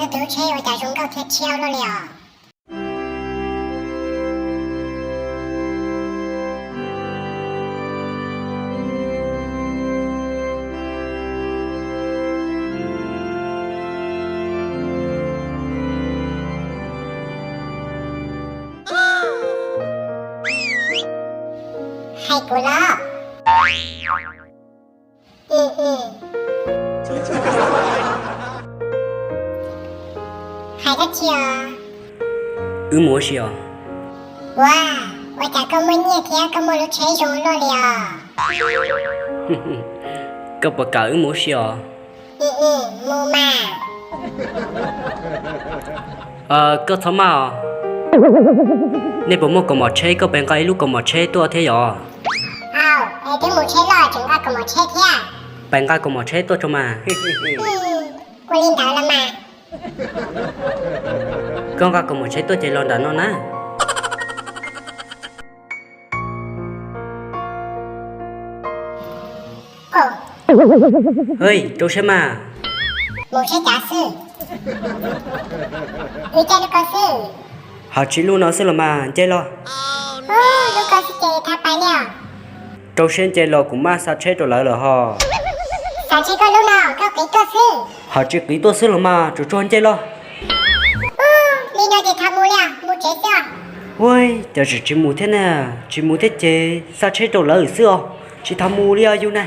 Koj tus lub tsheb ua cas zoo nkauj thiab tshiab luaj li os? Hais kuv los? Hais dab tsi os? Wb mus ua si os. Ua, ua cas koj muaj nyiaj thiab koj muaj lub tsheb zoo luaj li os? Koj puas kam wb mus ua si os? Mus mas. Koj txhob maj os. Nej puas muaj kaus mom tsheb, koj pes nqa ib lub kaus mom tsheb tuaj thiab yom? Aw, es twb mus tsheb loj tseem nqa kaus mom tsheb thiab. Pes nqa kaus mom tsheb tuaj tso mas. Ua li ntawd los mas. Koj nqa kaus mom tsheb tuaj ces los nram no na. Hwj, rau siab mas. Mus tsheb cav xwb. Wb caij lub ko xwb. Ho tsis lub no xwb los mas, nce los. Lub ko xwb ces thav pais li os. Rau siab nce los kuv maj xa tsheb rau lawv lawm ho. Xa tsheb koj lub no, koj qiv tuaj xwb. Ho tsis qiv tuaj xwb los mas, tsuas tsuag nce los. Li no ces thav mus li os, mus tsev xwb os. Ua cas tseem tsis mus thiab na, tsis mus thiab ces xa tsheb rau lawv xwb os, tsis thav mus li os yus na.